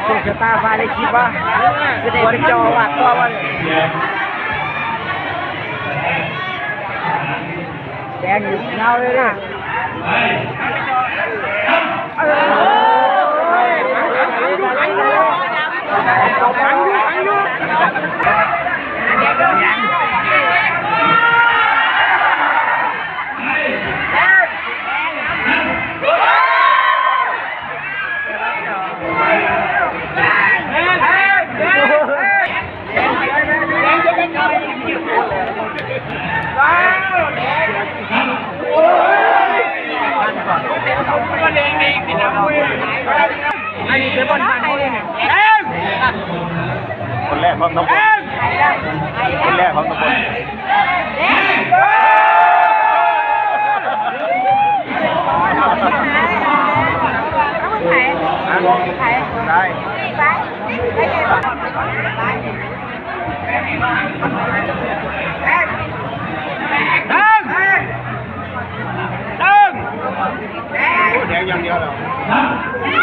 ໂຊກຊະຕາຟ້າລິຂິດວະ ຄືໄດ້ເປັນເຈົ້າອາວາດຕໍ່ວະນີ້ ແດງຍາວເລີຍເດ້. ຄົນແລກຂອງຕຳບົນ ຄົນແລກຂອງຕຳບົນ. ແດງ ແດງຢ່າງດຽວແລ້ວ.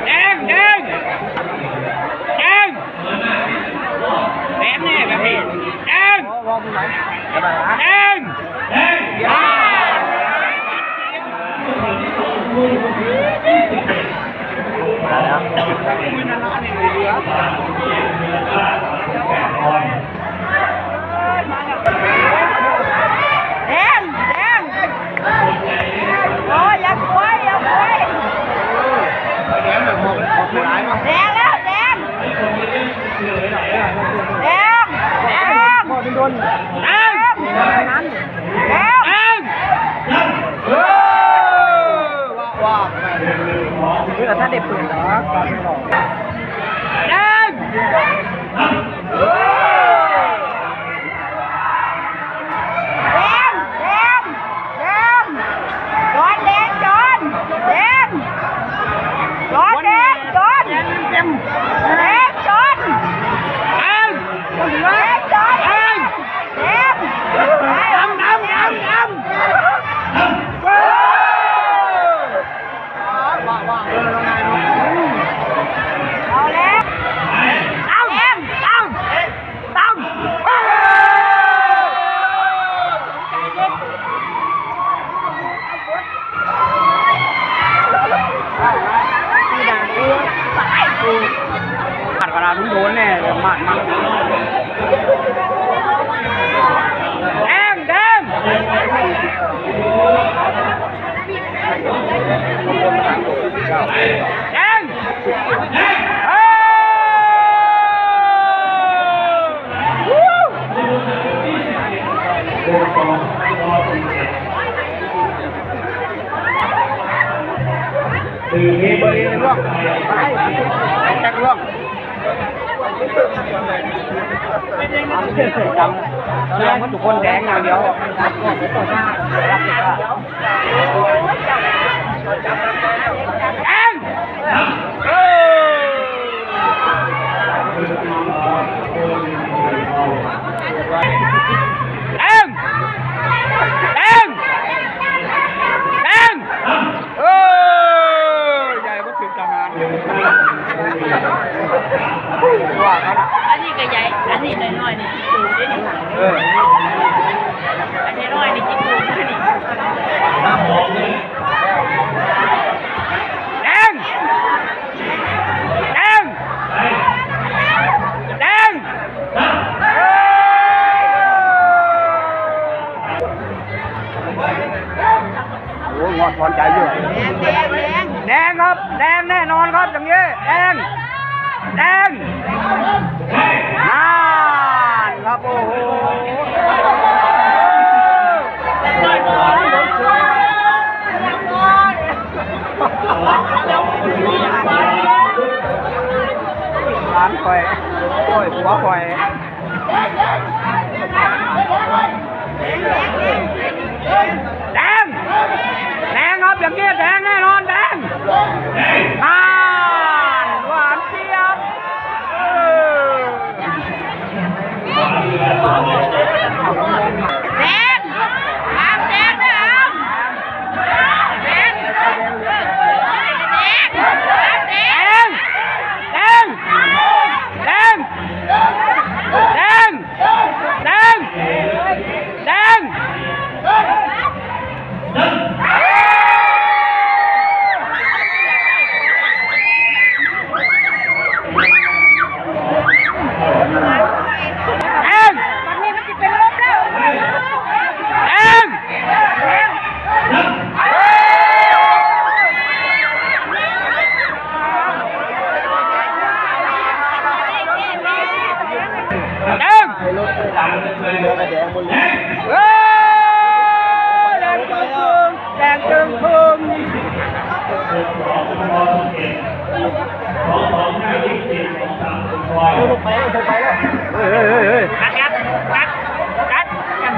ແດງ ແດງ ແດງ. ແດງ ແດງ ແດງ ແດງ ແດງ ແດງ. ແດງ ແດງ ໂອ້ຍ ຢ່າກວຍ ຢ່າກວຍ ແດງແລ້ວ ແດງ ແດງ ແດງ ແດງ ແດງ ເອີ ວ່າ ວ່າ ຄືວ່າ ເພິ່ນບໍ່ທັນໄດ້ເປີດດອກ. ແດງ ແດງ ແດງ ແດງ ຈອນ ແດງ ຈອນ ແດງ ຈອນ ແດງ ຈອນ ແດງ ຈອນ ແດງ ແດງ ຈອນ ແດງ ດຳ ດຳ ດຳ ດຳ. ເອົາແລ້ວ ຕຳ ຕຳ ຕຳ ເອີ ມາດກະດານໂດນແນ່ ມາດ ມາດ ແດງ ແດງ ແດງ ເອີ ຖືກດີ ບໍ່ດີ ລ່ວງ ແຈັກລ່ວງ. ແດງ ເອົາແລ້ວ ໝົດທຸກຄົນແດງຢ່າງດຽວ ແດງ ເອີ ແດງ ແດງ ແດງ ເອີ ໃຫຍ່ບໍ່ຖືກທະຫານ ວ່າກັນ ອັນນີ້ກໍໃຫຍ່ ອັນນີ້ນ້ອຍໆ ນີ້ຈິກໂກງເດ້ນີ້ ເອີ ອັນນ້ອຍໆ ນີ້ຈິກໂກງເດ້ນີ້. ງອດພອນໃຈຢູ່ ແດງ ແດງ ແດງ ແດງຄັບ ແດງແນ່ນອນຄັບ ຢ່າງນີ້ ແດງ ແດງ ນັ້ນຄັບ ໂອ້ໂຫ ຫຼານຂ້ອຍ ໂອ້ຍ ຜົວຂ້ອຍ. ແດງ ແດງຄັບ ຢ່າງນີ້ແດງແນ່ນອນ ແດງ ນັ້ນ ຫວານຈຽບ ເອີ ແດງ ອາມ ແດງເດີ ອາມ ແດງ ແດງ ແດງ ແດງ ແດງ ແດງ ແດງ ແດງ ແດງ ບັດນີ້ມັນຊິເປັນລົບແລ້ວ ແດງ ແດງ ເອີ ແດງເຈີງເຄິ່ງ ແດງເຈີງເຄິ່ງ ເອີ ໄປແລ້ວ ໄປແລ້ວ ເອີ ເອີ ເອີ ເອີ ກັດ ກັດ ກັດ ກັດ ກັດ.